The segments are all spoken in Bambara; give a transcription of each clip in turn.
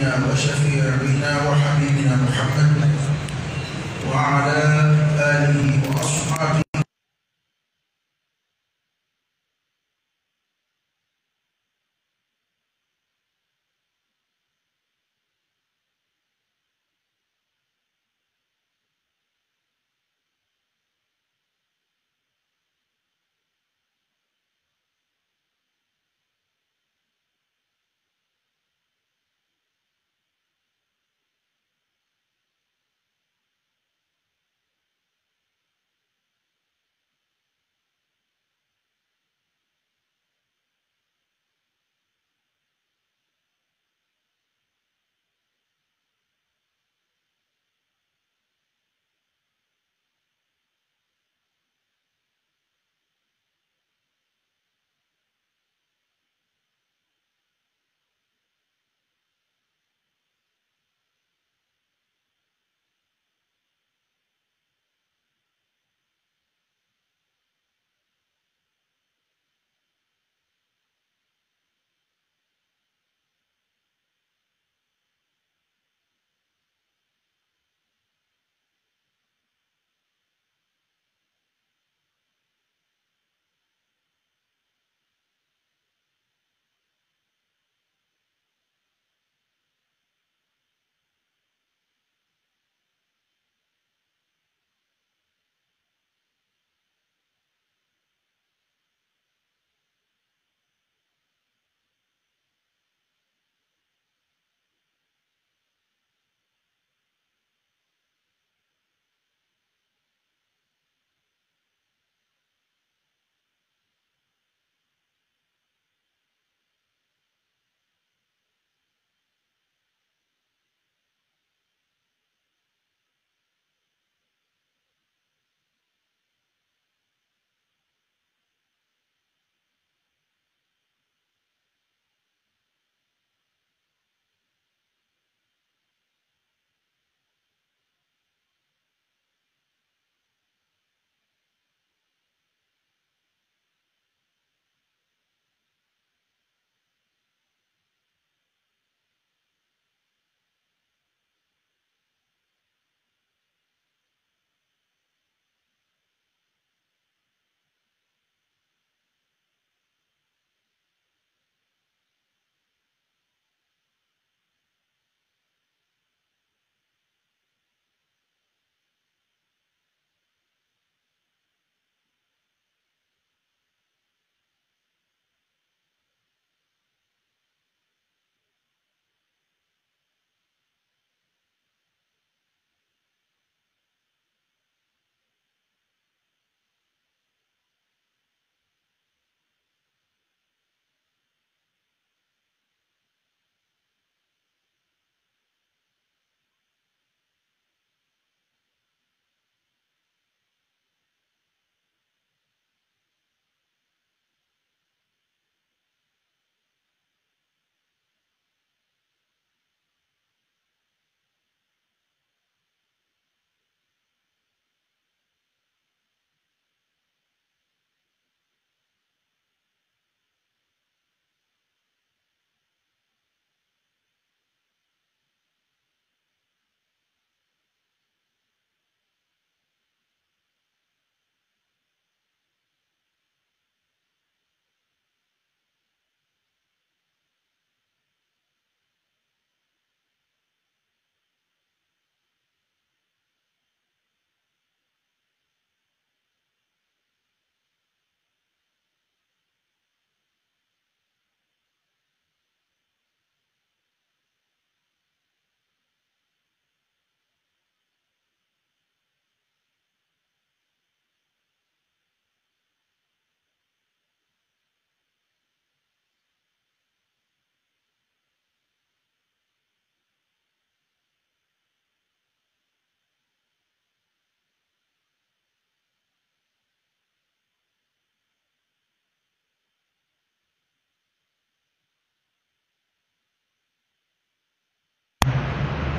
نبينا وشفيعنا وحبيبنا محمد وعلى آله وأصحابه.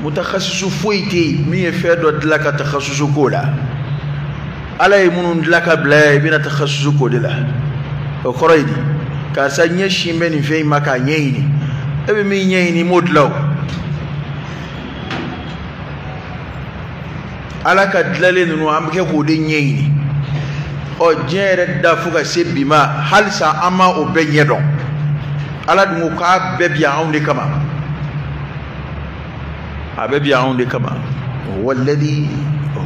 Mutakhasisu foyi tɛ yen min ye fɛn dɔ dilan ka takhasusu k'o la. Ala ye minnu dilan ka bila yan, i bɛna takhasusu k'o de la. O kɔrɔ ye di? Karisa ɲɛsin bɛ nin fɛn in ma k'a ɲɛɲini, e bɛ min ɲɛɲini i m'o dilan o. Ala ka dilalen ninnu an bɛ kɛ k'o de ɲɛɲini. Ɔ diɲɛ yɛrɛ da fo ka se bi ma, halisa an ma o bɛɛ ɲɛdɔn. Ala dun ko k'a bɛɛ bi yan anw de kama, a bɛɛ bi yan anw de kama. Huwa alladhi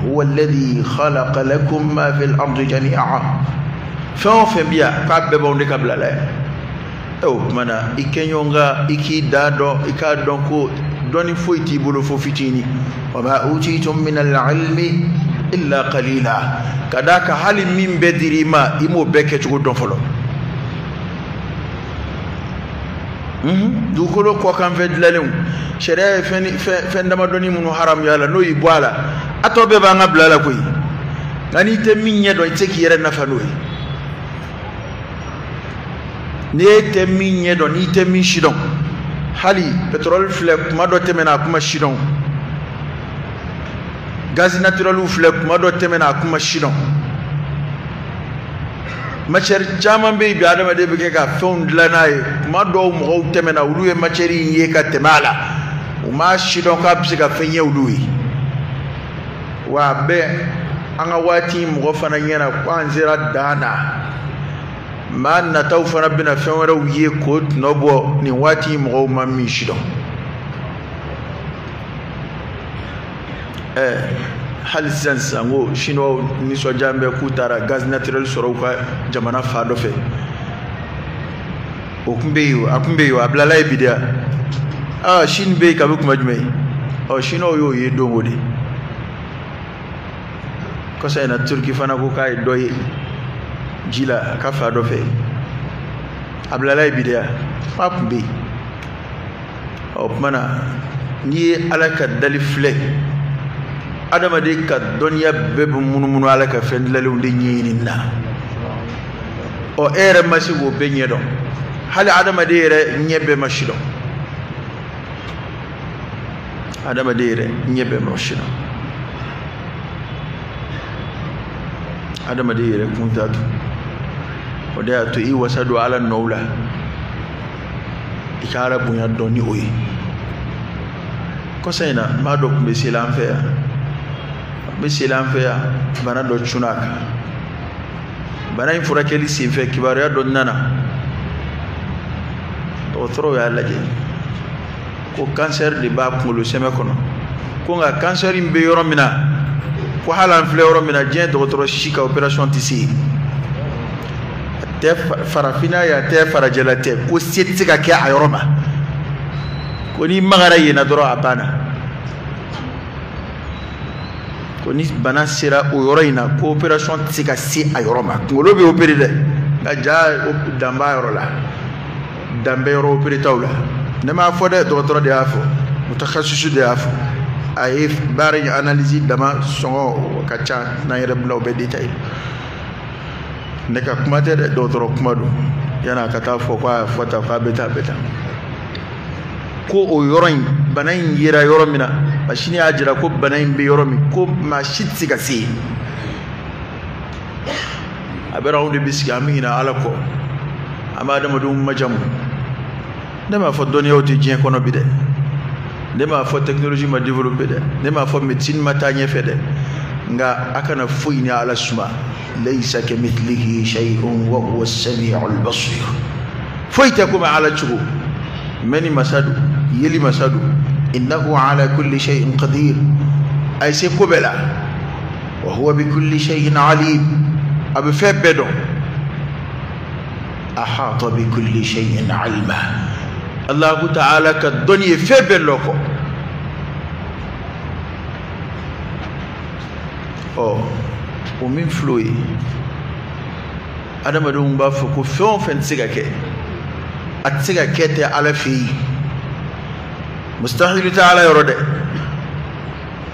huwa alladhi khalaqa lakum ma fil ardi jami'a. Fɛn o fɛn bi yan k'a bɛɛ b'anw de ka bila la yan. O tuma na i kɛ ɲɔgɔn kan, i k'i da dɔn, i k'a dɔn ko dɔnni foyi t'i bolo fo fitinin. Wa ma utitum min al-ilmi illa qalila. Ka d'a kan hali min bɛɛ dir'i ma, i m'o bɛɛ kɛcogo dɔn fɔlɔ. Dugukolo kɔkanfɛn dilanlenw, sariya ye fɛn damadɔni minnu haramuya la, n'o y'i bɔ a la, a tɔ bɛɛ b'an ka bila la koyi. Nka n'i tɛ min ɲɛ dɔn, i tɛ se k'i yɛrɛ nafa n'o ye. N'i tɛ min ɲɛ dɔn, n'i tɛ min si dɔn, hali pétrole filɛ, kuma dɔ tɛmɛna a kuma si dɔn, gaz naturel filɛ, kuma dɔ tɛmɛna a kuma si dɔn, matière caman bɛ yen bi adamaden bɛ kɛ ka fɛnw dilan n'a ye, kuma dɔw mɔgɔw tɛmɛna olu ye matière in ye ka tɛmɛ a la, u m'a si dɔn k'a bɛ se ka fɛn ɲɛ olu ye. Wa a bɛ an ka waati mɔgɔ fana ɲɛna ko an sera dan na. Maa nataw fana bɛna fɛn wɛrɛw ye k'o tɔnɔ bɔ nin waati mɔgɔw ma min si dɔn. Hali sisan sisan ko chinois nisɔndiya bɛ k'u taara gaz naturel sɔrɔ u ka jamana fan dɔ fɛ. O tun bɛ yen, a tun bɛ yen, a bilala yen bi de ya. Aa, Chine bɛ yen kabi kuma jumɛn? Ɔ, chinois y'o ye don o de. Kɔsa in na Turki fana ko k'a ye dɔ ye ji la a ka fan dɔ fɛ, a bilala yen bi de ya, a tun bɛ yen. Ɔ tuma na n'i ye Ala ka dali filɛ, adamaden ka dɔnniya bɛɛ bɛ munumunu Ala ka fɛn dilanlenw de ɲɛɲini na. Ɔ e yɛrɛ ma se k'o bɛɛ ɲɛdɔn, hali adamaden yɛrɛ ɲɛ bɛɛ ma si dɔn, adamaden yɛrɛ ɲɛ bɛɛ ma si dɔn, adamaden yɛrɛ kun t'a to. O de y'a to i wasa don Ala nɔw la, i ka Ala bonya dɔn ni o ye. Kɔsa in na maa dɔ tun bɛ seli an fɛ yan, a bɛ seli an fɛ yan, bana dɔ cunna a kan. Bana in furakɛli senfɛ kibaruya dɔ nana, dɔgɔtɔrɔw y'a lajɛ ko kansɛri de b'a kunkolo sɛmɛ kɔnɔ, ko nka kansɛri in bɛ yɔrɔ min na, ko hali an filɛ yɔrɔ min na, diɲɛ dɔgɔtɔrɔ si ka opération tɛ se yen. A tɛ farafinna ye, a tɛ farajɛla tɛ, ko se tɛ se ka kɛ a yɔrɔ ma, ko n'i magara yen na dɔrɔn a banna. Ko ni bana sera o yɔrɔ in na, ko opération tɛ se ka se a yɔrɔ ma. Kunkolo bɛ opéré dɛ, nka ja dan b'a yɔrɔ la, dan bɛ yɔrɔ opéré taw la. Ne m'a fɔ dɛ, dɔgɔtɔrɔ de y'a fɔ, mutakhasisu de y'a fɔ. A ye baara in analyse dama sɔngɔ ka ca, n'an yɛrɛ bila o bɛɛ détail. Ne ka kuma tɛ dɛ, dɔgɔtɔrɔ kuma don. Yan'a ka taa fɔ k'a fɔ tan, k'a bɛ tan, a bɛ tan. Ko o yɔrɔ in, bana in yera yɔrɔ min na, masini y'a jira ko bana in bɛ yɔrɔ min, ko maa si tɛ se ka se yen. A bɛ anw de bɛ sigi, an bɛ ɲinɛ Ala kɔ, an bɛ adamadenw majamu. Ne m'a fɔ dɔnniyaw tɛ diɲɛ kɔnɔ bi dɛ, ne m'a fɔ technologie ma développé dɛ, ne m'a fɔ médecine ma taa ɲɛfɛ dɛ, nka a kana foyi ni Ala suma. Laysa kamithlihi shay'un wa huwa as-sami'ul basir. Foyi tɛ komi Ala cogo. Mɛnni masa don, yeli masa don. Innahu ala kulli shay'in qadir. A ye se ko bɛɛ la. Wa huwa bi kulli shay'in alim. A bɛ fɛn bɛɛ dɔn. Ahata bi kulli shay'in ilma. Allahu ta'ala ka dɔnni ye fɛn bɛɛ lɔ kɔ. Ɔ o min filɛ o ye, adamadenw b'a fɔ ko fɛn o fɛn tɛ se ka kɛ, a tɛ se ka kɛ tɛ Ala fɛ yen. Mustahilu tɛ Ala yɔrɔ dɛ.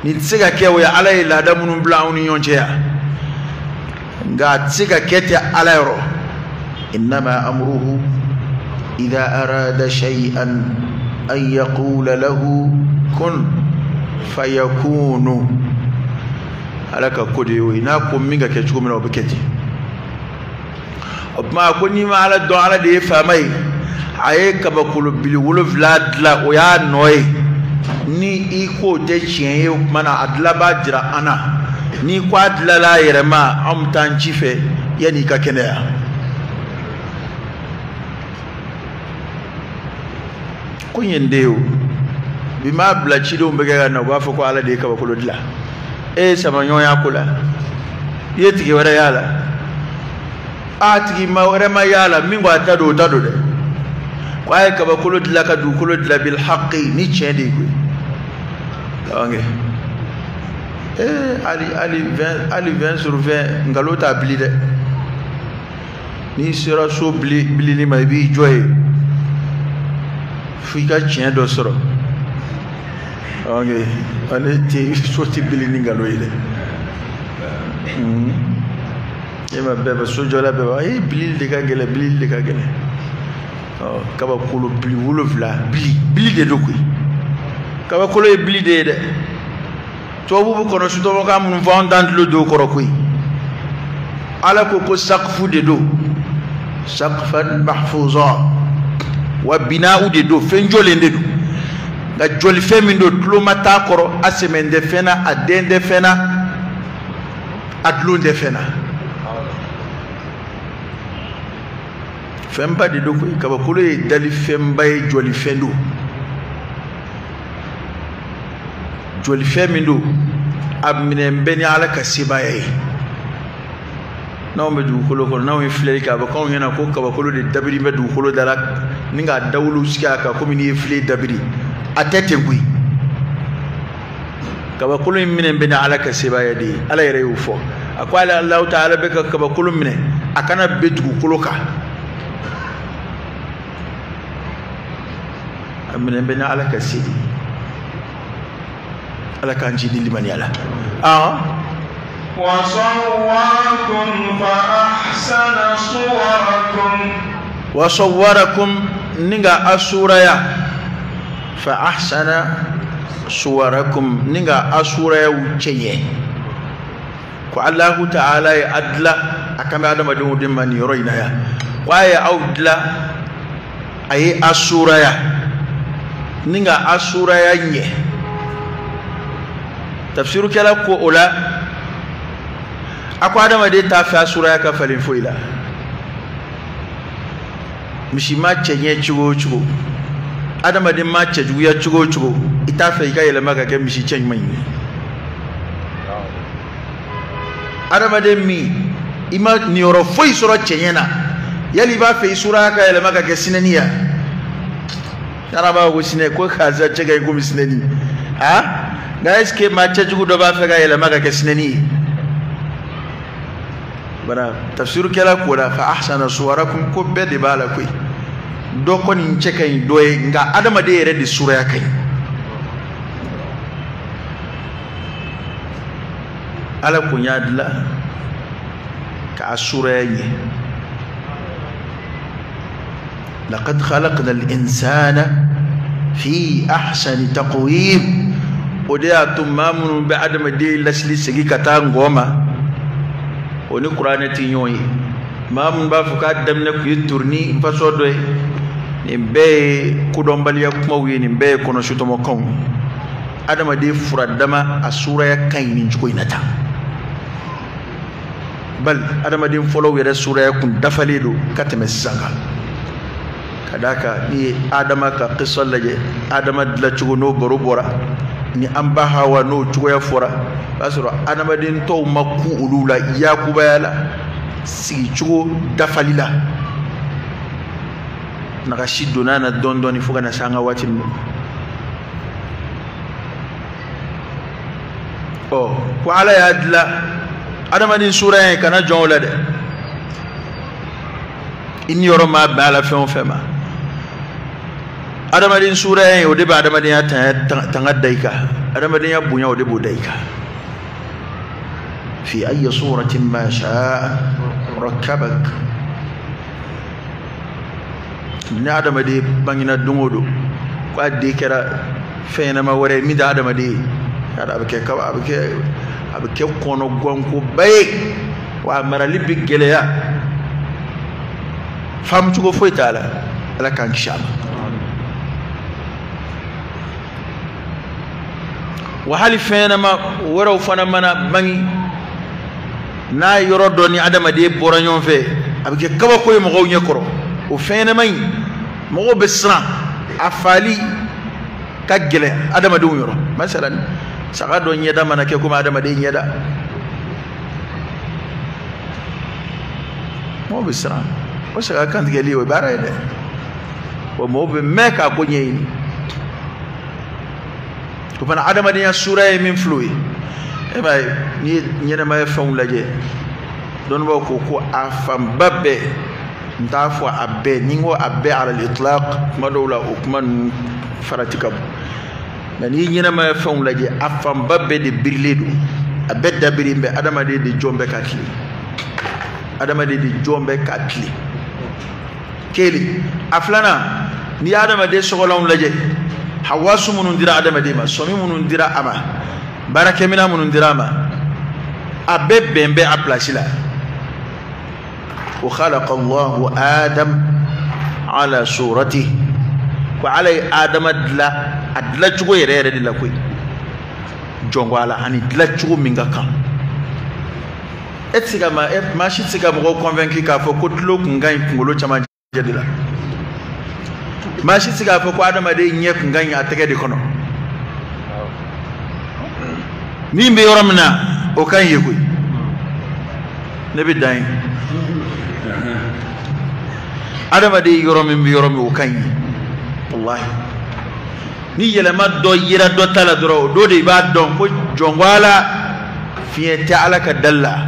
Nin tɛ se ka kɛ, o ye Ala ye laada minnu bila anw ni ɲɔgɔn cɛ yan, nka a tɛ se ka kɛ tɛ Ala yɔrɔ. Innama amruhu idha arada shay'an an yaqula lahu kun fayakunu. Ala ka ko de y'o ye, n'a ko min ka kɛ cogo min na, o bɛ kɛ ten. O tuma ko n'i ma Ala dɔn, Ala de ye faama ye. A ye kabakolo bili 7 dilan, o y'a nɔ ye. Ni i k'o tɛ tiɲɛ ye, o tuma na a dilanbaa jira an na. N'i ko a dilanla a yɛrɛ ma, anw bɛ taa an ci fɛ yanni i ka kɛnɛya. Ko in ye n den ye o. Bi m'a bila cidenw bɛ kɛ ka na, u b'a fɔ ko Ala de ye kabakolo dilan. E ye samaɲɔgɔn y'a ko la, i ye tigi wɛrɛ y'a la, a tigi ma wɛrɛ ma y'a la, min ko a ta don, o ta don dɛ. Ko a ye kabakolo dilan ka dugukolo dilan bil haqi, ni tiɲɛ de ye koyi. Kabankɛ ee, hali 20 sur 20 nkalon t'a bili dɛ. N'i sera so bilili ma, i b'i jɔ yen f'i ka tiɲɛ dɔ sɔrɔ. Kabankɛ ale tɛ so tɛ bili ni nkalon ye dɛ. E ma bɛɛ bɛ sojɔla bɛɛ b'a ee bilili de ka gɛlɛn, bilili de ka gɛlɛn. Ɔ, kabakolo bili 7, bili bili de don koyi. Kabakolo ye bili de ye dɛ. Tubabu bɛ kɔnɔ sutɔmɔkan minnu fɔ, anw t'an tulo don o kɔrɔ koyi. Ala ko ko saqfu de don, saqfan mahfuza, wa bina'u de don, fɛn jɔlen de don. Nka jɔlifɛn min don, tulo ma t'a kɔrɔ, a sɛmɛn tɛ fɛn na, a den tɛ fɛn na, a dulon tɛ fɛn na. Fɛnba de don koyi. Kabakolo ye dalifɛnba ye, jɔlifɛn don. Jɔlifɛn min don, a minɛn bɛ ni Ala ka sebaaya ye. N'anw bɛ dugukolo kɔnɔ, n'anw ye filɛli kɛ, a bɛ k'anw ɲɛna ko kabakolo de dabiri bɛ dugukolo da la, ni k'a dawolo sigi a kan komi n'i ye filen dabiri. A tɛ ten koyi. Kabakolo in minɛn bɛ ni Ala ka sebaaya de ye. Ala yɛrɛ y'o fɔ. A ko ale Alahu taala bɛ ka kabakolo minɛ, a kana bin dugukolo kan. A minɛn bɛ ni Ala ka se de ye. Ala k'an ci ni limaniya la. Wa sawwarakum fa ahsana suwarakum. Wa sawwarakum, ni ka a suraya, fa ahsana suwarakum, ni ka a surayaw cɛɲɛ. Ko Alahu taala ye a dilan, a kan bɛ adamadenw de ma nin yɔrɔ in na yan. Ko a ye aw dilan, a ye a suraya, ni ka a suraya ɲɛ. Tafsirukɛla ko o la, a ko adamaden t'a fɛ a suraya ka falen foyi la. Misi ma cɛɲɛ cogo o cogo, adamaden ma cɛjuguya cogo o cogo, i t'a fɛ i ka yɛlɛma ka kɛ misi cɛɲuman ye. Adamaden min i ma niyɔrɔ foyi sɔrɔ cɛɲɛ na, yali i b'a fɛ i suraya ka yɛlɛma ka kɛ sinɛni ye? Yala b'a fɔ ko sinɛ, ko karisa cɛ ka ɲi komi sinɛni. Nka est ce que maa cɛjugu dɔ b'a fɛ ka yɛlɛma ka kɛ sinɛni ye? Bara tafsirukɛla ko la fa ahsana suwarakum, ko bɛɛ de b'a la koyi. Dɔ kɔni cɛ ka ɲi dɔ ye, nka adamaden yɛrɛ de suraya ka ɲi. Ala kun y'a dilan k'a suraya ɲɛ. Laqad khalaqna al-insana fi ahsani taqwim. O de y'a to maa minnu bɛ adamaden lasili segin ka taa ngɔ ma, o ni kuranɛ tɛ ɲɔgɔn ye. Maa minnu b'a fɔ k'a daminɛ tun ye tourni fasɔn dɔ ye, nin bɛɛ ye kodɔnbaliya kumaw ye, nin bɛɛ ye kɔnɔsutɔmɔkanw ye. Adamaden furadama a suraya ka ɲi nin cogo in na tan. Bali adamaden fɔlɔw yɛrɛ suraya kun dafalen don ka tɛmɛ sisan kan. Ka d'a kan n'i ye Adama ka kisa lajɛ, Adama dilancogo n'o baro bɔra, ni an ba Hawa n'o cogoya fɔra, o b'a sɔrɔ adamaden tɔw ma ku olu la yakubaya la, sigicogo dafali la. Nagasi donna na dɔɔni dɔɔni fo ka na se an ka waati ninnu ma. Ɔ, ko Ala y'a dilan adamaden suraya ye, kana jɔn o la dɛ. I niyɔrɔ ma bɛn a la fɛn o fɛn ma, adamaden suraya ye, o de bɛ adamadenya tanga da i kan, adamadenya bonya o de b'o da i kan. Fi ayi suratin ma sha'a rakkabak. Ni adamaden bangena don o don, ko a den kɛra fɛn ɲɛnama wɛrɛ ye min tɛ adamaden ye, a bɛ kɛ kaba, a bɛ kɛ kɔnɔgankoba ye, wa a marali bɛ gɛlɛya, faamucogo foyi t'a la. Ala k'an kisi a ma. Wa hali fɛn ɲɛnama wɛrɛw fana mana bange n'a yɔrɔ dɔ ni adamaden bɔra ɲɔgɔn fɛ, a bɛ kɛ kabako ye mɔgɔw ɲɛ kɔrɔ. O fɛn ɲɛnama in mɔgɔw bɛ siran a faali ka gɛlɛn adamadenw yɔrɔ. Masalan saga dɔ ɲɛda mana kɛ komi adamaden ɲɛda, mɔgɔw bɛ siran. O saga kantigɛli o ye baara ye dɛ, wa mɔgɔw bɛ mɛn k'a ko ɲɛɲini. O fana adamadenya sura ye min filɛ o ye. E b'a ye n'i ye ɲɛnɛmaya fɛnw lajɛ, dɔnnibaaw ko ko a fanba bɛɛ, n t'a fɔ a bɛɛ, ni n ko a bɛɛ alal itlaq, kuma dɔw la o kuma ninnu farati ka bon, nka n'i ye ɲɛnɛmaya fɛnw lajɛ, a fanba bɛɛ de birilen don, a bɛɛ dabirilen bɛ adamaden de jɔn bɛ ka tilen, adamaden de jɔn bɛ ka tilen. Kelen. A filanan, n'i ye adamaden sɔgɔlanw lajɛ, hawasu minnu dira adamaden ma, sɔmi minnu dira a ma, baarakɛminɛn minnu dira a ma, a bɛɛ bɛn bɛ a pilasi la. Wa khalaqa Allahu Adam ala suratihi, ko Ala ye Adama dilan a dilancogo yɛrɛ yɛrɛ de la koyi, jɔnko Ala ani dilancogo min ka kan. E tɛ se ka maa si tɛ se ka mɔgɔw convaincre k'a fɔ ko tulo kun ka ɲi kunkolo camancɛ de la. Maa si tɛ se k'a fɔ ko adamaden ɲɛ kun ka ɲi a tɛgɛ de kɔnɔ. Min bɛ yɔrɔ min na o ka ɲi ye koyi. Ne bɛ dan yen. Adamaden yɔrɔ min bɛ yɔrɔ min o ka ɲi ye, walahi. Ni yɛlɛma dɔ yera dɔ ta la dɔrɔn, o don de i b'a dɔn ko jɔnko Ala fiɲɛ tɛ Ala ka dali la.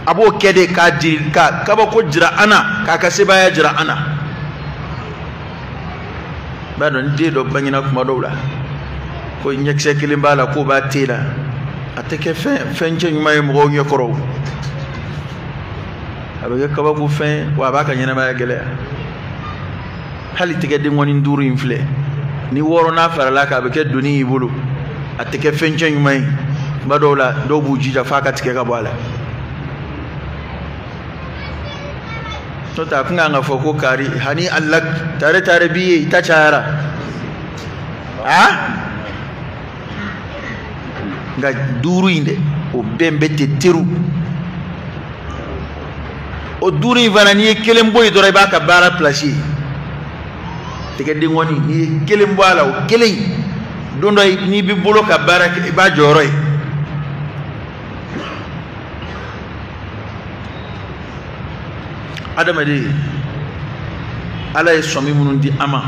A b'o kɛ de k'a jiri ka kabako jira an na, k'a ka sebaaya jira an na. I b'a dɔn ni den dɔ bangena kuma dɔw la ko ɲɛkisɛ kelen b'a la k'o b'a te la, a tɛ kɛ fɛn cɛ ɲuman ye mɔgɔw ɲɛ kɔrɔ, a bɛ kɛ kabako fɛn, wa a b'a ka ɲɛnamaya gɛlɛya. Hali tɛgɛdenkɔni duuru in filɛ, ni wɔɔrɔnan farala kan a bɛ kɛ doni y'i bolo, a tɛ kɛ fɛn cɛ ɲuman ye. Kuma dɔw la dɔw b'u jija f'a ka tigɛ ka bɔ a la. N'o tɛ a kun kan ka fɔ ko kari hani ala tare tare b'i ye, i ta cayara. Nka duuru in dɛ, o bɛn bɛ tɛ teru. O duuru in fana n'i ye kelen bɔ yen dɔrɔn i b'a ka baara pilasi ye. Tɛgɛdenkɔni n'i ye kelen bɔ a la, o kelen in don dɔ n'i b'i bolo ka baara kɛ i b'a jɔyɔrɔ ye. Adamaden Ala ye sɔmi minnu di an ma,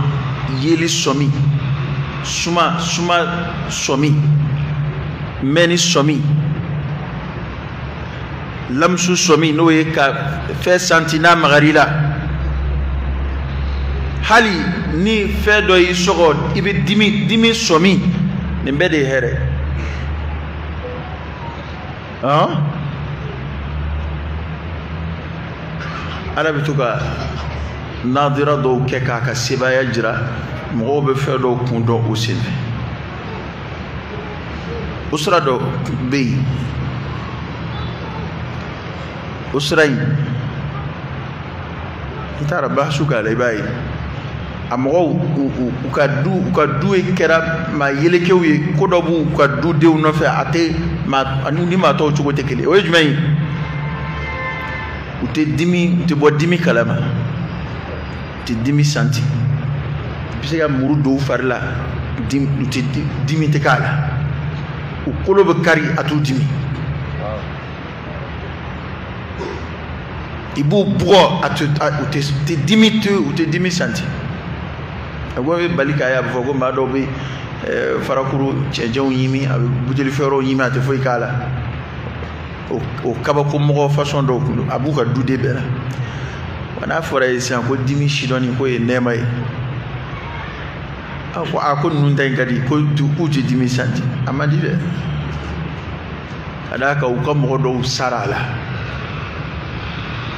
yeli sɔmi, suma sɔmi, mɛnni sɔmi, lamusu sɔmi, n'o ye ka fɛn santi n'a magar'i la, hali ni fɛn dɔ y'i sɔgɔ i bɛ dimi sɔmi, nin bɛɛ de ye hɛrɛ ye. Ala bɛ to ka nadira dɔw kɛ k'a ka sebaaya jira, mɔgɔw bɛ fɛn dɔw kun dɔn o senfɛ. O sira dɔ bɛ yen, o sira in i taara baasi k'a la, i b'a ye a mɔgɔw u ka du ye kɛra maa yelekew ye, ko dɔ b'u ka dudenw nɔfɛ, a tɛ maa ni maa tɔw cogo tɛ kelen. O ye jumɛn ye? U tɛ dimi, u tɛ bɔ dimi kalama, u tɛ dimi santi. I bɛ se ka muru don u fari la, u tɛ dimi tɛ k'a la, u kolo bɛ kari, a t'u dimi. I b'u bugɔ, a tɛ u tɛ dimi te, u tɛ dimi santi. A ko bɛ bali k'a ye, a bɛ fɔ ko maa dɔw bɛ farakuru cɛncɛnw ɲimi, a bɛ buteli fɛrɛw ɲimi, a tɛ foyi k'a la. O kabako mɔgɔ fasɔn dɔw kun don, a b'u ka duden bɛɛ la. Wa n'a fɔra ye sisan ko dimi sidɔnni k'o ye nɛɛma ye, a ko a ko ninnu ta in ka di, ko k'u tɛ dimi santi, a man di dɛ. Ka d'a kan u ka mɔgɔ dɔw sara a la,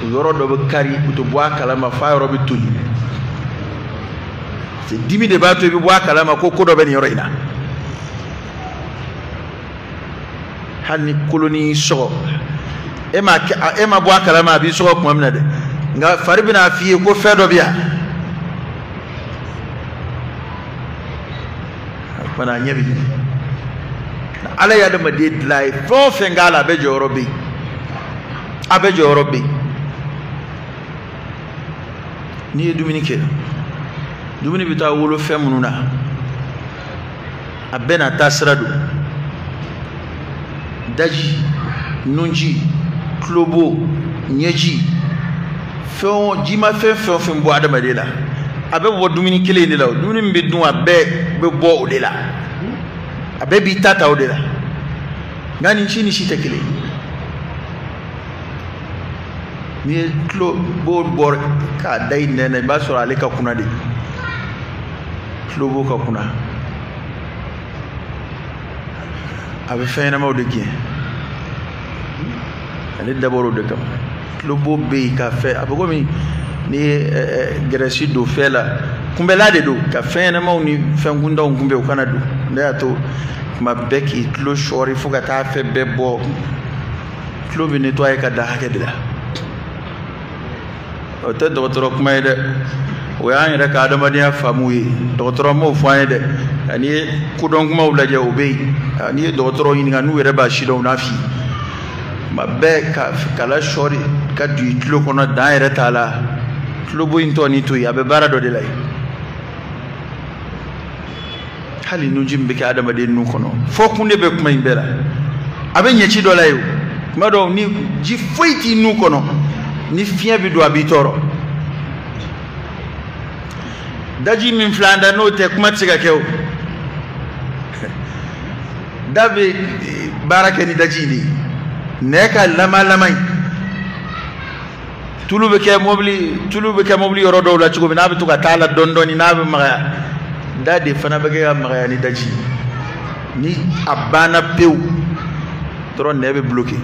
o yɔrɔ dɔ bɛ kari, u tɛ bɔ a kalama f'a yɔrɔ bɛ toli. Dimi de b'a to i bɛ bɔ a kalama ko ko dɔ bɛ nin yɔrɔ in na. Hali ni koloni y'i sɔgɔ, e ma bɔ a kalama a b'i sɔgɔ tuma min na dɛ, nka fari bɛna f'i ye ko fɛn dɔ bɛ yan. A kumana a ɲɛ bɛ ɲini. Ala ye adamaden dilan a ye fɛn o fɛn k'a la, a bɛɛ jɔyɔrɔ bɛ yen, a bɛɛ jɔyɔrɔ bɛ yen. N'i ye dumuni kɛ, dumuni bɛ taa wolo fɛn minnu na, a bɛɛ n'a taasira don. Daji, nunji, tulobo, ɲɛji, fɛn o jimafɛn fɛn o fɛn bɔ adamaden la, a bɛɛ bɛ bɔ dumuni kelen in de la. O dumuni min bɛ dun, a bɛɛ bɛ bɔ o de la, a bɛɛ b'i ta ta o de la. Nka nin si ni si tɛ kelen ye. N'i ye tulobo bɔ k'a da i nɛn na, i b'a sɔrɔ ale ka kunna de. Tulobo ka kunna, a bɛ fɛn ɲɛnamaw de gɛn, ale dabɔra o de kama. Tulobo bɛ yen ka fɛn, a bɛ komi n'i ye gɛrɛsi don fɛn la, kunbɛla de don ka fɛn ɲɛnamaw ni fɛn kuntanw kunbɛn, u kana don. Ne y'a to tuma bɛɛ k'i tulo sɔɔri fo ka taa fɛn bɛɛ bɔ. Tulo bɛ nettoyer ka dan hakɛ de la. O tɛ dɔgɔtɔrɔ kuma ye dɛ, o y'an yɛrɛ ka adamadenya faamu ye. Dɔgɔtɔrɔ m'o fɔ an ye dɛ. N'i ye kodɔn kumaw lajɛ, o bɛ yen. N'i ye dɔgɔtɔrɔ ɲininka, n'u yɛrɛ b'a si dɔn, u n'a f'i ye. Tuma bɛɛ ka kala sɔɔri ka don i tulo kɔnɔ, dan yɛrɛ t'a la. Tulobo in tɔ ni to yen, a bɛ baara dɔ de la yen. Hali nunji min bɛ kɛ adamaden nun kɔnɔ, fɔ kun de bɛ kuma in bɛɛ la. A bɛ ɲɛci dɔ la yen o. Tuma dɔw ni ji foyi t'i nun kɔnɔ, ni fiɲɛ bɛ don, a b'i tɔɔrɔ. Daji min filɛ an da, n'o tɛ kuma tɛ se ka kɛ o. Da bɛ baara kɛ ni daji in de ye. Nɛ ka lama lama in, tulu bɛ kɛ mobili, tulu bɛ kɛ mobili yɔrɔ dɔw la cogo min, n'a bɛ to ka taa la dɔɔni dɔɔni, n'a bɛ magaya, da de fana bɛ kɛ ka magaya ni daji. Ni a banna pewu dɔrɔn, nɛ bɛ bloqué.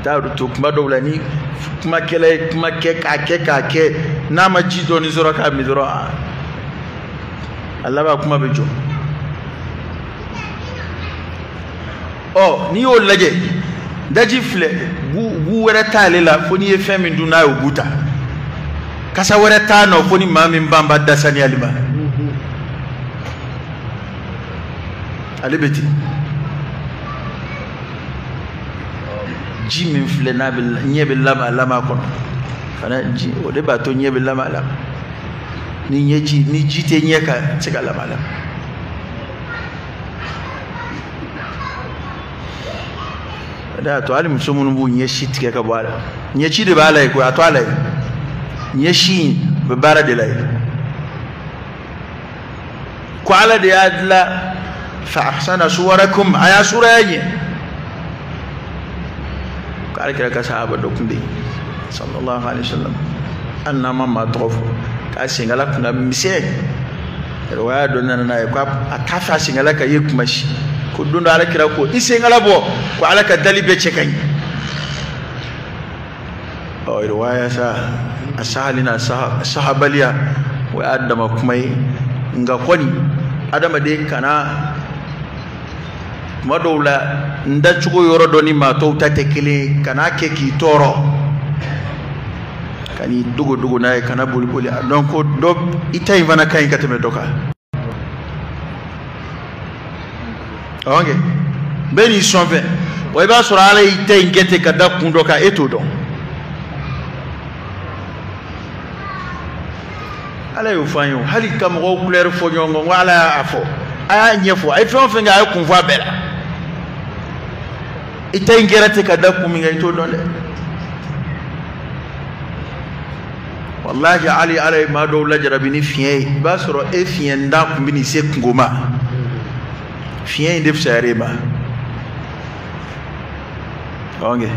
T'a to kuma dɔw la, ni kumakɛla ye kuma kɛ k'a kɛ k'a kɛ, n'a ma ji dɔɔni sɔrɔ k'a min dɔrɔn, a laban kuma bɛ jɔ. Ɔ, n'i y'o lajɛ, daji filɛ, bu wɛrɛ t'ale la fo n'i ye fɛn min dun n'a y'o bu ta. Kasa wɛrɛ t'a nɔ fo ni maa min ban b'a da saniyali ma. Ale bɛ ten. Ji min filɛ, n'a bɛ ɲɛ bɛ lama lama kɔnɔ fana, ji o de b'a to ɲɛ bɛ lama lama. Ni ɲɛji, ni ji tɛ ɲɛ kan, tɛ se ka lama lama. O de y'a to hali muso minnu b'u ɲɛsi tigɛ ka bɔ a la, ɲɛci de b'a la yen koyi, a to a la yen. Ɲɛsi in bɛ baara de la yen. Ko Ala de y'a dilan, fa ahsana suwarakum, a y'a suraya ɲɛ. Ala kira ka sahaba dɔ tun bɛ yen, sallallahu alaihi wasallam, hali n'an ma maa tɔgɔ fɔ, k'a senkala kun ka misɛn. Riwaya dɔ nana n'a ye ko a t'a fɛ a senkala ka ye kuma si. Ko don dɔ Ala kira ko i senkala bɔ, ko Ala ka dali bɛɛ cɛ ka ɲi. Ɔ, riwaya sa, a sahali n'a sahabaliya, o y'a dama kuma ye. Nka kɔni adamaden kana tuma dɔw la n dacogo yɔrɔ dɔ ni maa tɔw ta tɛ kelen ye, kan'a kɛ k'i tɔɔrɔ, ka n'i dogo dogo n'a ye, kana boli boli. A dɔn ko dɔ i ta in fana ka ɲi ka tɛmɛ dɔ kan. Ɔnkɛ bɛɛ n'i sɔn fɛn wa, i b'a sɔrɔ Ala y'i ta in kɛ ten ka da kun dɔ kan, e t'o dɔn. Ala y'o fɔ an ye o. Hali ka mɔgɔw kulɛri fɔ ɲɔgɔn kɔ, n ko Ala y'a fɔ, a y'a ɲɛfɔ, a ye fɛn o fɛn kɛ, a ye kun fɔ a bɛɛ la. I ta in kɛra ten ka da kun min kan, i t'o dɔn dɛ. Walahi, hali Ala ye maa dɔw lajarabi ni fiɲɛ ye, i b'a sɔrɔ e fiɲɛ da kun bɛ n'i se kungo ma, fiɲɛ in de fisayara e ma. Ɔnkɛ,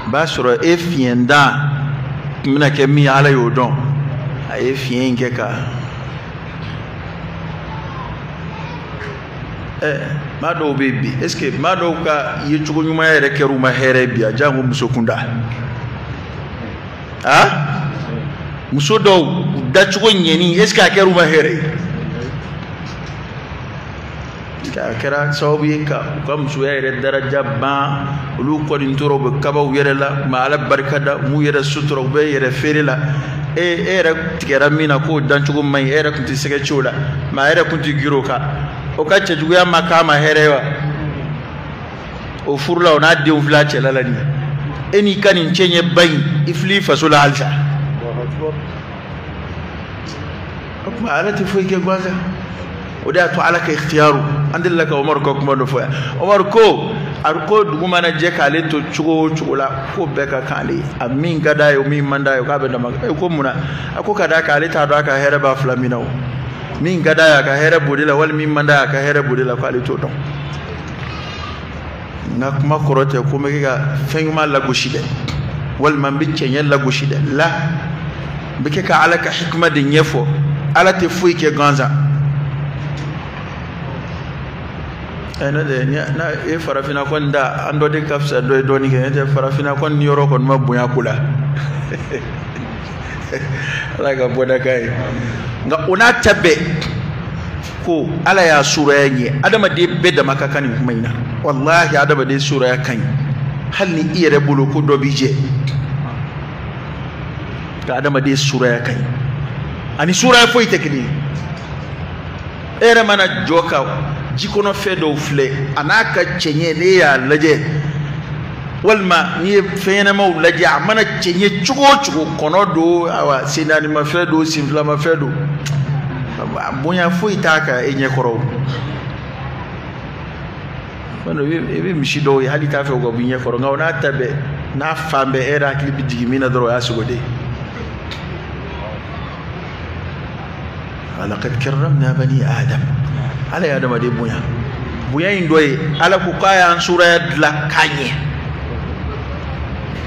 i b'a sɔrɔ e fiɲɛ da kun bɛna kɛ min ye, Ala y'o dɔn, a ye fiɲɛ in kɛ ka maa dɔw bɛ yen bi, est ce que maa dɔw ka yecogo ɲumanya yɛrɛ kɛra u ma hɛrɛ bi, a janko muso kunda. A muso dɔw u dacogo ɲɛni, est ce que a kɛra u ma hɛrɛ ye? que a kɛra sababu ye ka u ka musoya yɛrɛ daraja ban. Olu kɔni tora u bɛ kaba u yɛrɛ la, u ma Ala barika da, u m'u yɛrɛ sutura, u bɛ yɛrɛ feere la. E yɛrɛ tigɛra min na k'o dancogo man ɲi, e yɛrɛ tun tɛ sɛgɛ ci o la, mɛ a yɛrɛ tun tɛ girin o kan. O ka cɛjuguya ma k'a ma hɛrɛ ye wa? O furula o n'a denw filɛ a cɛla la nin ye. E n'i ka nin cɛɲɛba in, i fili i faso la halisa. O tuma Ala tɛ foyi kɛ gansan. O de y'a to Ala ka ikhtiyaru. An delila ka Umaru ka kuma dɔ fɔ yan. Umaru ko a ko dugu mana jɛ k'ale to cogo o cogo la, ko bɛɛ ka kan ale ye. A min ka d'a ye, o min man d'a ye, k'a bɛ dama. E ko mun na? A ko ka d'a kan ale t'a dɔn a ka hɛrɛ b'a fila min na o. Min ka d'a ye a ka hɛrɛ b'o de la, wali min man d'a ye a ka hɛrɛ b'o de la, k'ale t'o dɔn. N ka kuma kɔrɔ tɛ ko n bɛ kɛ ka fɛn ɲuman lagosi dɛ, walima n bɛ cɛɲɛ lagosi dɛ. La, n bɛ kɛ ka Ala ka hikima de ɲɛfɔ. Ala tɛ foyi kɛ gansan. N'o tɛ n'a ye farafinna kɔni da, an dɔ de ka fisa dɔ ye dɔɔnin kɛ. N'o tɛ farafinna kɔni ni yɔrɔ kɔni ma bonya ko la. Ala ka bɔda k'a ye. Nka o n'a ta bɛɛ, ko Ala y'a suraya ɲɛ. Adamaden bɛɛ dama ka kan nin kuma in na. Walahi adamaden suraya ka ɲi, hali ni i yɛrɛ bolo ko dɔ b'i jɛ. Nka adamaden suraya ka ɲi, ani suraya foyi tɛ kelen ye. E yɛrɛ mana jɔ ka jikɔnɔfɛn dɔw filɛ, a n'a ka cɛɲɛ, n'e y'a lajɛ, walima n'i ye fɛn ɲɛnamaw lajɛ, a mana cɛɲɛ cogo o cogo, kɔnɔ don, awa sennaanimafɛn don, senfilamafɛn don, bonya foyi t'a kan e ɲɛkɔrɔ o. I bɛ misi dɔw ye, hali t'a fɛ u ka bɔ i ɲɛkɔrɔ, nka o n'a ta bɛɛ, n'a fan bɛɛ, e yɛrɛ hakili bɛ jigin min na dɔrɔn, o y'a sogoden. Laqad karramna bani Adam. Ala ye adamaden bonya. Bonya in dɔ ye, Ala ko k'a y'an suraya dilan k'a ɲɛ.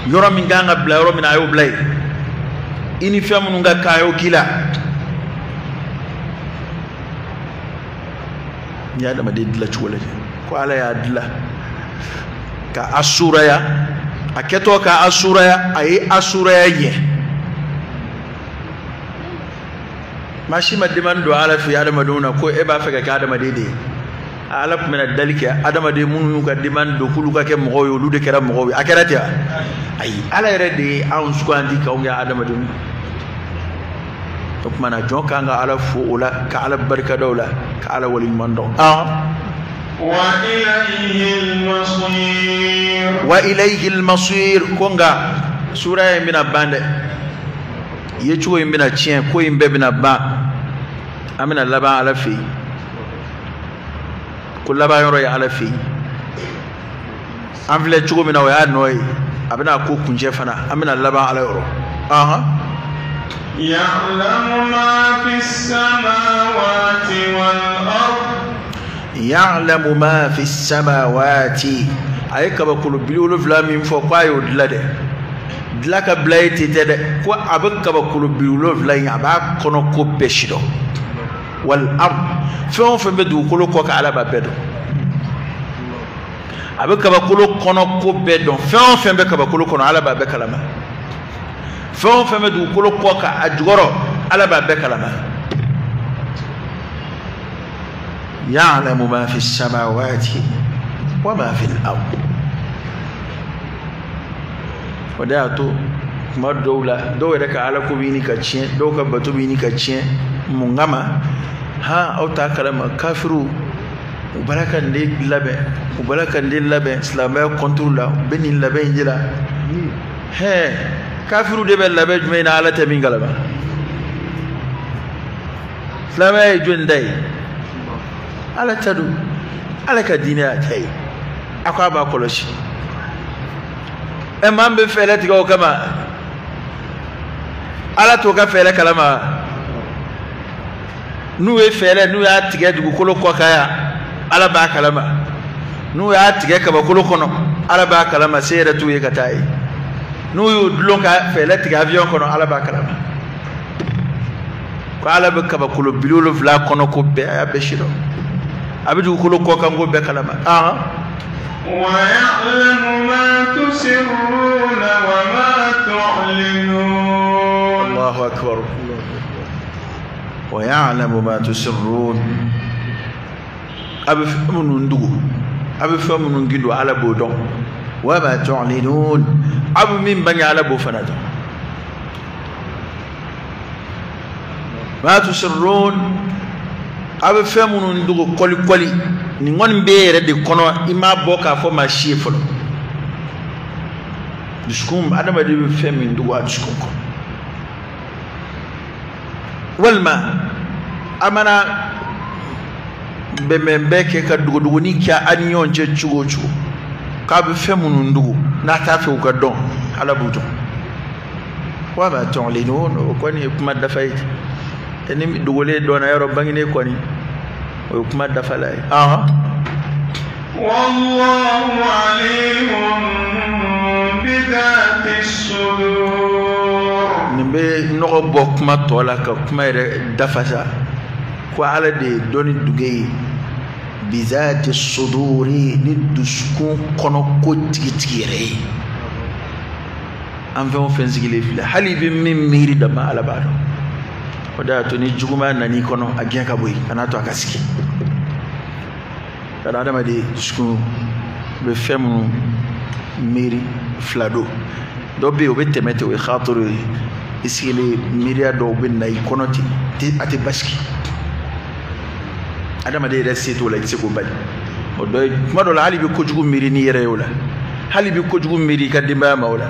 Yɔrɔ min kan ka bila yɔrɔ min na, a y'o bila yen. I ni fɛn minnu ka kan, a y'o k'i la. N'i ye adamaden dilan cogo lajɛ, ko Ala y'a dilan ka a suraya, a kɛtɔ ka a suraya, a ye a suraya ɲɛ. Maa si ma demande don Ala fɛ adamadenw na ko e b'a fɛ ka kɛ adamaden de ye. Ala tun bɛna dali kɛ adamaden minnu y'u ka demande don k'olu ka kɛ mɔgɔw ye, olu de kɛra mɔgɔw ye. A kɛra ten wa? Ayi, Ala yɛrɛ de ye anw sugandi k'anw kɛ adamadenw ye. O tuma na jɔn kan ka Ala fo o la, ka Ala barika da o la, ka Ala waleɲuman dɔn. Wa ilayhi al-masir. Ko nka sura in bɛna ban dɛ, yecogo in bɛna tiɲɛ, ko in bɛɛ bɛna ban, an bɛna laban Ala fɛ yen. Ko laban yɔrɔ ye Ala fɛ yen. An filɛ cogo min na, o y'a nɔ ye. A bɛna ko kuncɛ fana, an bɛna laban Ala yɔrɔ. Ya'lamu ma fi samawati wal ard. Ya'lamu ma fi samawati. A ye kabakolo 70 min fɔ k'a y'o dilan dɛ. Dilan ka bila ye ten tɛ dɛ, ko a bɛ kabakolo 70 in, a b'a kɔnɔ ko bɛɛ si dɔn. Wal ard, fɛn o fɛn bɛ dugukolo kɔ kan, Ala b'a bɛɛ dɔn. A bɛ kabakolo kɔnɔ ko bɛɛ dɔn. Fɛn o fɛn bɛ kabakolo kɔnɔ, Ala b'a bɛɛ kalama. Fɛn o fɛn bɛ dugukolo kɔ kan, a jukɔrɔ, Ala b'a bɛɛ kalama. Ya'lamu ma fi samawati wa ma fi al-ard. O de y'a to tuma dɔw la, dɔw yɛrɛ ka Ala ko bɛ ɲini ka tiɲɛ, dɔw ka bato bɛ ɲini ka tiɲɛ. Mun kama? Han, aw t'a kalama, kafiriw u b'a la ka nin de labɛn, u b'a la ka nin de labɛn silamɛya kɔnturu la, u bɛ nin labɛn in de la. Hɛn, kafiriw de bɛ labɛn jumɛn na, Ala tɛ min kalama? Silamɛya ye jɔnni ta ye? Ala ta don. Ala ka diinɛ y'a ta ye. A ko a b'a kɔlɔsi. Ɛ, maa min bɛ fɛɛrɛ tigɛ o kama, Ala t'o ka fɛɛrɛ kalama. N'u ye fɛɛrɛ, n'u y'a tigɛ dugukolo kɔ kan yan, Ala b'a kalama. N'u y'a tigɛ kabakolo kɔnɔ, Ala b'a kalama, se yɛrɛ t'u ye ka taa ye. N'u y'u dulon ka fɛɛrɛ tigɛ avion kɔnɔ, Ala b'a kalama. Ko Ala bɛ kabakolo 70 kɔnɔ ko bɛɛ, a y'a bɛɛ si dɔn. A bɛ dugukolo kɔ kan ko bɛɛ kalama. ويعلم ما تسرون وما تعلنون. الله أكبر. ويعلم ما تسرون. A bɛ fɛn minnu dogo, a bɛ fɛn minnu gindo, Ala b'o dɔn. Wa ma tu'linun, a bɛ min bange, Ala b'o fana dɔn. Ma tusirrun, a bɛ fɛn minnu dogo kɔli kɔli, nin kɔni b'e yɛrɛ de kɔnɔ, i m'a bɔ k'a fɔ maa si ye fɔlɔ. Dusukun, adamaden bɛ fɛn min dogo a dusukun kɔnɔ, walima a mana bɛnbɛnbɛn kɛ ka dogodogoni kɛ a ni ɲɔgɔn cɛ cogo o cogo, k'a bɛ fɛn minnu dogo n'a t'a fɛ u ka dɔn, Ala b'u dɔn. Wa ma tu'linun, o kɔni ye kuma dafa ye. Ni dogolen dɔnna yɔrɔ bangenen kɔni, o ye kuma dafala ye. Wallahu alimun bi-dhati s-sudur. Nin bɛ nɔgɔ bɔ kuma tɔ la ka kuma yɛrɛ dafa sa. Ko Ala de ye dɔnni duge ye, bizati suduri, ni dusukun kɔnɔ ko tigitigi yɛrɛ ye. An fɛn o fɛn sigilen filɛ, hali i bɛ min miiri dama, Ala b'a dɔn. O de y'a to ni juguman nan'i kɔnɔ, a gɛn ka bɔ yen, kan'a to a ka sigi. Ka adamaden dusukun bɛ fɛn minnu miiri fila don. Dɔ bɛ yen, o bɛ tɛmɛ ten, o ye xaatoro ye. I sigilen miiriya dɔw bɛ na i kɔnɔ ten, a tɛ basigi. Adamaden yɛrɛ se t'o la, i tɛ se k'o bali. O dɔ ye, kuma dɔ la, hali i bɛ kojugu miiri n'i yɛrɛ ye o la, hali i bɛ kojugu miiri i ka denbaya ma o la,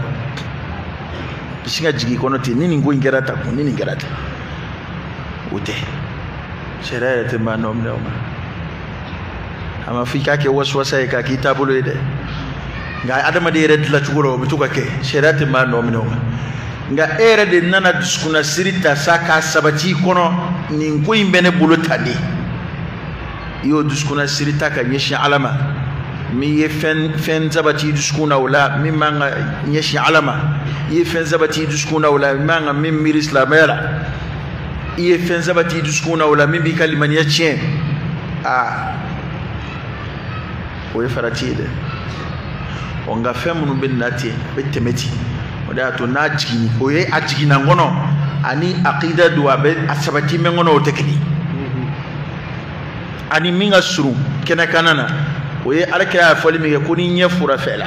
i sin ka jigin i kɔnɔ ten, ni nin ko in kɛra tan kun, ni nin kɛra tan. O tɛ, sariya yɛrɛ tɛ maa nɔ minɛ o ma. A ma fɔ i k'a kɛ wasuwasa ye k'a k'i taabolo ye dɛ, nka adamaden yɛrɛ dilancogo la, o bɛ to ka kɛ. Sariya tɛ maa nɔ minɛ o ma. Nka e yɛrɛ de nana dusukunnasiri ta sa k'a sabati i kɔnɔ, nin ko in bɛ ne bolo tan de. I y'o dusukunnasiri ta ka ɲɛsin Ala ma. Min ye fɛn sabati i dusukun na o la, min man ka ɲɛsin Ala ma, i ye fɛn sabati i dusukun na o la, min man ka min miiri silamɛya la, i ye fɛn sabati i dusukun na o la, min b'i ka limaniya tiɲɛ, aa, o ye farati ye dɛ. Ɔ, nka fɛn minnu bɛ na ten, a bɛ tɛmɛ ten. O de y'a to n'a jiginni, o ye a jiginna n kɔnɔ, ani akida don, a bɛ a sabati mɛ n kɔnɔ, o tɛ kelen. Ani min ka surun kɛnɛkanna na, o ye Ala kira y'a fɔli min kɛ ko ni ɲɛ fura fɛ la,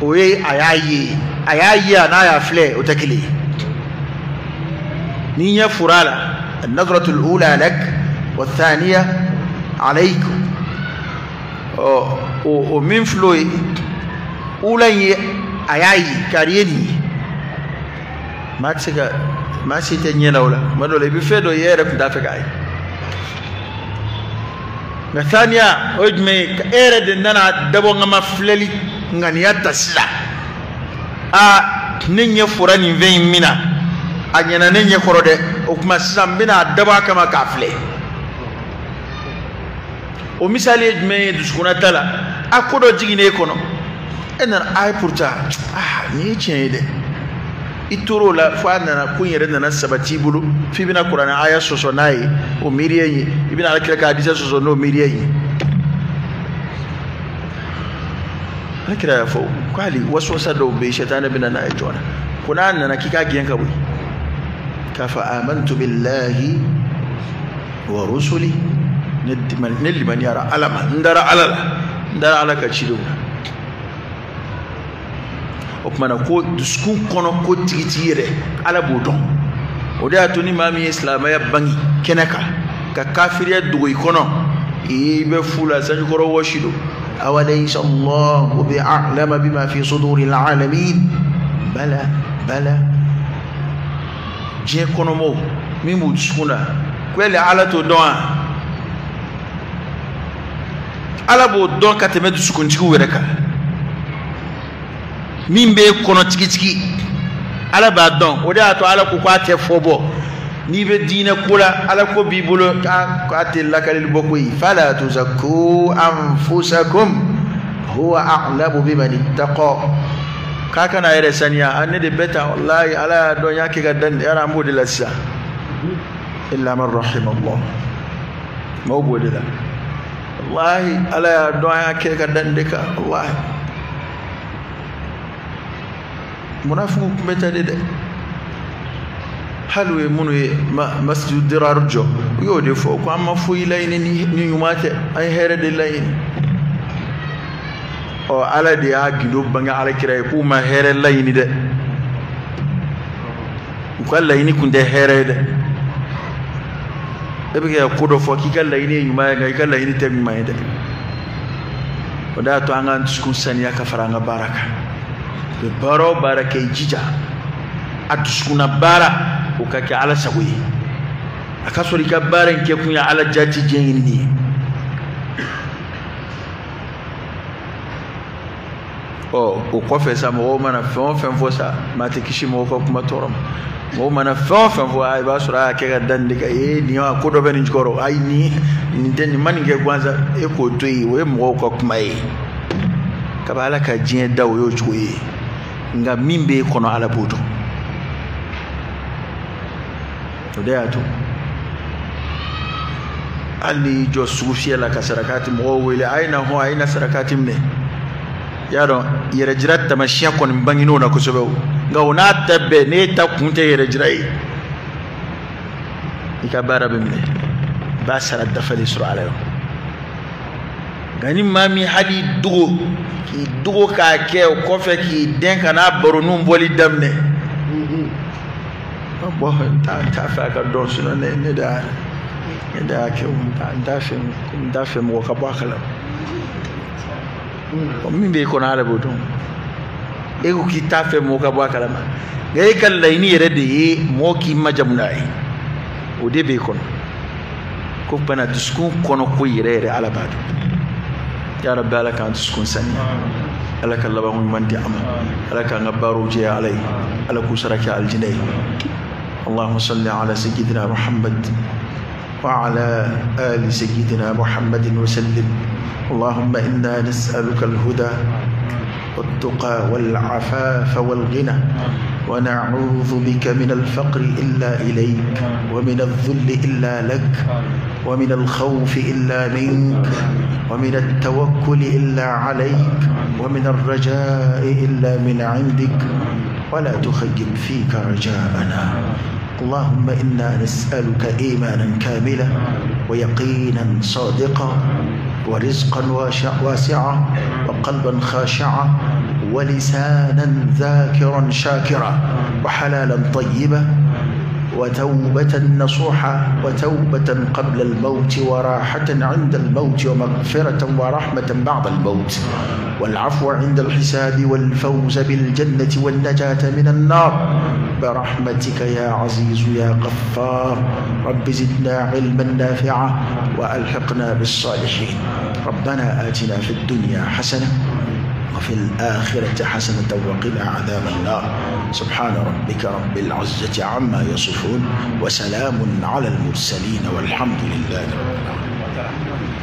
o ye a y'a ye, a y'a ye, a n'a y'a filɛ, o tɛ kelen ye. Ni ɲɛ fura la, an-nadratul ula lak wa thaniya alaykum. Ɔ, o min filɛ o ye, ula in ye a y'a ye, kari ye nin ye. Maa tɛ se ka, maa si tɛ ɲɛ la o la. Tuma dɔ la, i bɛ fɛn dɔ ye, e yɛrɛ tun t'a fɛ k'a ye. Nka thaniya, o ye jumɛn ye? E yɛrɛ de nana dabɔ ŋama filɛli ŋaniya ta sisan. Aa, ne ɲɛ fora nin fɛn in min na, a ɲɛna ne ɲɛ kɔrɔ dɛ. O tuma sisan n bɛna a dabɔ a kama k'a filɛ. O misali ye jumɛn ye dusukunna ta la? A ko dɔ jiginnen e kɔnɔ, e nana, a ye pourtant, aa, nin ye tiɲɛ ye dɛ. I tor'o la fo a nana, ko in yɛrɛ nana sabati i bolo, f'i bɛna kuranɛ aya sɔsɔ n'a ye, o miiriya in ye, i bɛna Ala kira ka hadisa sɔsɔ n'o miiriya in ye. Ala kira y'a fɔ ko hali wasuwasa dɔw bɛ yen, sɛtanɛ bɛ na n'a ye joona, ko n'a nana k'i k'a gɛn ka bɔ yen, k'a fɔ amantu billahi wa rusuli, ne limaniyara Ala ma, n dara Ala la, n dara Ala ka cidenw na. O tuma na ko dusukun kɔnɔ ko tigitigi yɛrɛ, Ala b'o dɔn. O de y'a to ni maa min ye silamɛya bange kɛnɛ kan ka kafiriya dogo i kɔnɔ, i bɛ fu la, sanjikɔrɔ wɔsi don. Awalaysa Allahu bi'a'lama bima fi suduril alamin. Bala bala, diɲɛ kɔnɔmɔgɔw min b'u dusukun na, ko yali Ala t'o dɔn wa? Ala b'o dɔn ka tɛmɛ dusukuntigiw yɛrɛ kan. Min b'e kɔnɔ tigitigi, Ala b'a dɔn. O de y'a to Ala ko k'a tɛ fɔ bɔ. N'i bɛ diinɛ ko la, Ala ko b'i bolo k'a tɛ lakalili bɔ koyi. Fala tuzakku anfusakum huwa a'lamu biman ittaqa. K'a kana yɛrɛ saniya, a ne de bɛ tan, walahi Ala y'a dɔn, n y'a kɛ ka da nin, yala an b'o de la sisan. Illa man rahima Allah, maaw b'o de la. Walahi Ala y'a dɔn, an y'a kɛ ka da nin de kan, walahi. Munafigiw tun bɛ tan de dɛ. Hali u ye minnu ye masjidu dirar jɔ, u y'o de fɔ ko an ma foyi laɲini ni ɲuman tɛ, an ye hɛrɛ de laɲini. Ɔ Ala de y'a gindo bange Ala kira ye k'u ma hɛrɛ laɲini dɛ, u ka laɲini kun tɛ hɛrɛ ye dɛ. E bɛ ka ko dɔ fɔ k'i ka laɲini ye ɲuman ye, nka i ka laɲini tɛ ɲuman ye dɛ. O de y'a to an k'an dusukun saniya ka fara an ka baara kan. U bɛ baara o baara kɛ, i jija a dusukunna baara o ka kɛ Ala sago ye. A ka sɔrɔ i ka baara in kɛ kun ye Ala jati diɲɛ ɲinini ye. Ɔ o kɔfɛ sa, mɔgɔw mana fɛn o fɛn fɔ sa, maa tɛ kisi mɔgɔw ka kuma tɔɔrɔ ma. Mɔgɔw mana fɛn o fɛn fɔ, i b'a sɔrɔ a y'a kɛ ka da nin de kan, ee nin y'a ko dɔ bɛ nin jukɔrɔ, ayi nin tɛ nin ma nin kɛ gansan, e k'o to yen, o ye mɔgɔw ka kuma ye. Kaba Ala ka diɲɛ da o y'o cogo ye, nka min b'e kɔnɔ Ala b'o dɔn. O de y'a to hali n'i jɔ sugu fiyɛ la ka sarakati mɔgɔw wele, a ye na hɔn, a ye na sarakati minɛ. Y'a dɔn yɛrɛjira taamasiyɛn kɔni bangen'o na kosɛbɛ o, nka o n'a ta bɛɛ, n'e ta kun tɛ yɛrɛjira ye, i ka baara bɛ minɛ, i b'a sara dafalen sɔrɔ Ala yɔrɔ. Nka ni maa min hali dogo k'i dogo k'a kɛ, o kɔfɛ k'i dɛn ka n'a baroninw bɔli daminɛ, bɔn n t'a fɛ a ka dɔn, sinɔn ne de y'a kɛ, n t'a fɛ mɔgɔ ka bɔ a kalama. Min b'e kɔnɔ Ala b'o dɔn. E ko k'i t'a fɛ mɔgɔ ka bɔ a kalama, nka e ka laɲini yɛrɛ de ye mɔgɔ k'i majamu n'a ye, o de b'e kɔnɔ. Ko bana dusukun kɔnɔ ko yɛrɛ yɛrɛ Ala b'a dɔn. Ya Rabbi, Ala k'an dusukun saniya, Ala ka labanko ɲuman di an ma, Ala k'an ka baaraw jɛya Ala ye, Ala k'u sara kɛ alijinɛ ye. Allahumma salli ala sayyidina Muhammad wa ala ali sayyidina Muhammadin wa sallim. اللهم إنا نسألك الهدى والتقى والعفاف والغنى، ونعوذ بك من الفقر إلا إليك، ومن الذل إلا لك، ومن الخوف إلا منك، ومن التوكل إلا عليك، ومن الرجاء إلا من عندك، ولا تخيب فيك رجاءنا. اللهم إنا نسألك إيمانا كاملا، ويقينا صادقا، ورزقا واسعا، وقلبا خاشعا، ولسانا ذاكرا شاكرا، وحلالا طيبا، وتوبة نصوحا، وتوبة قبل الموت، وراحة عند الموت، ومغفرة ورحمة بعد الموت، والعفو عند الحساب، والفوز بالجنة، والنجاة من النار، برحمتك يا عزيز يا غفار. رب زدنا علما نافعا وألحقنا بالصالحين. ربنا آتنا في الدنيا حسنة وفي الآخرة حسنة وقنا عذاب النار. سبحان ربك رب العزة عما يصفون، وسلام على المرسلين، والحمد لله رب العالمين.